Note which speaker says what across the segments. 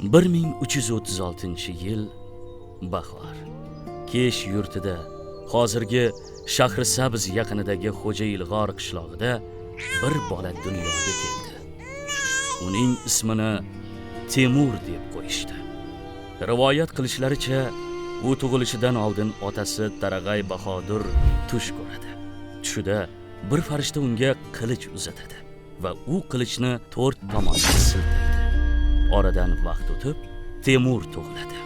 Speaker 1: 1336-yil bahor. Kesh yurtida, hozirgi Shahrisabz yaqinidagi Xo'ja Ilg'or qishlog'ida bir bola dunyoga keldi. Uning ismini Temur deb qo'yishdi. Rivoyat qilishlaricha, u tug'ilishidan oldin otasi Tarag'ay Bahodir tush ko'radi. Tushida bir farishta unga qilich uzatadi va u qilichni to'rt tomonga siltaydi. Oradan vaqt o'tib, Temur tug'iladi.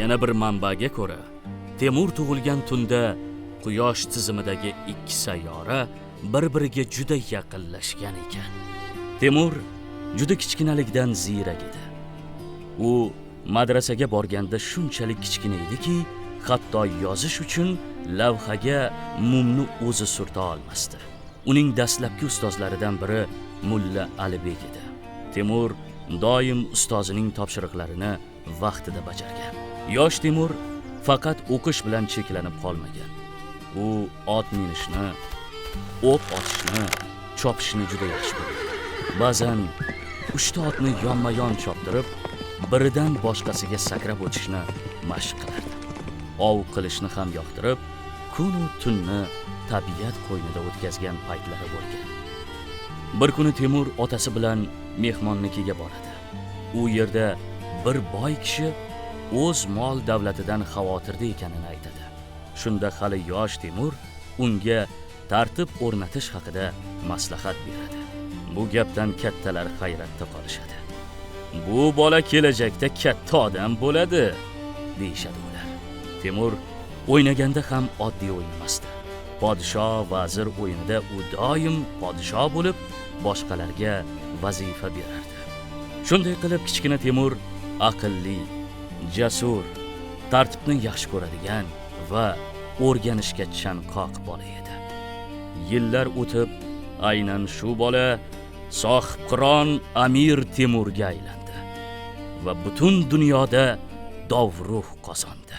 Speaker 1: Yana bir manbaga ko'ra, Temur tug'ilgan tunda Quyosh tizimidagi ikki sayyora bir-biriga juda yaqinlashgan ekan. Temur juda kichkinalikdan ziyrak edi. U madrasaga borganda shunchalik kichkina ediki, hatto yozish uchun lavhaga mumni o'zi surta olmasdi. Uning dastlabki ustozlaridan biri Mulla Alibek edi. Temur doim ustozining topshiriqlarini vaqtida bajargan. Yosh Temur faqat o'qish bilan cheklanib qolmagan. U ot minishni, o'q otishni, chopishni juda yaxshi ko'radi. Ba'zan 3 ta otni yonma-yon choptirib, biridan boshqasiga sakrab o'tishni mashq qilardi. Ov qilishni ham yoqtirib, kun u tunni tabiat qo'ynida o'tkazgan paytlari bo'lgan. Bir kuni Temur otasi bilan mehmonnikiga boradi. U yerda bir boy kishi o'z mol davlatidan xavotirda ekanini aytadi. Shunda hali yosh Temur unga tartib o'rnatish haqida maslahat beradi. Bu gapdan kattalar hayratda qolishadi. Bu bola kelajakda katta odam bo'ladi, deyishadi ular. Temur o'ynaganda ham oddiy o'ynamasdi. Podsho vazir o'yinida u doim podsho bo'lib, boshqalarga vazifa berardi. Shunday qilib kichkina Temur aqlli, jasur, tartibni yaxshi ko'radigan va o'rganishga chanqoq bola edi. Yillar o'tib, aynan shu bola sohibqiron Amir Temurga aylandi va butun dunyoda dovruh qozondi.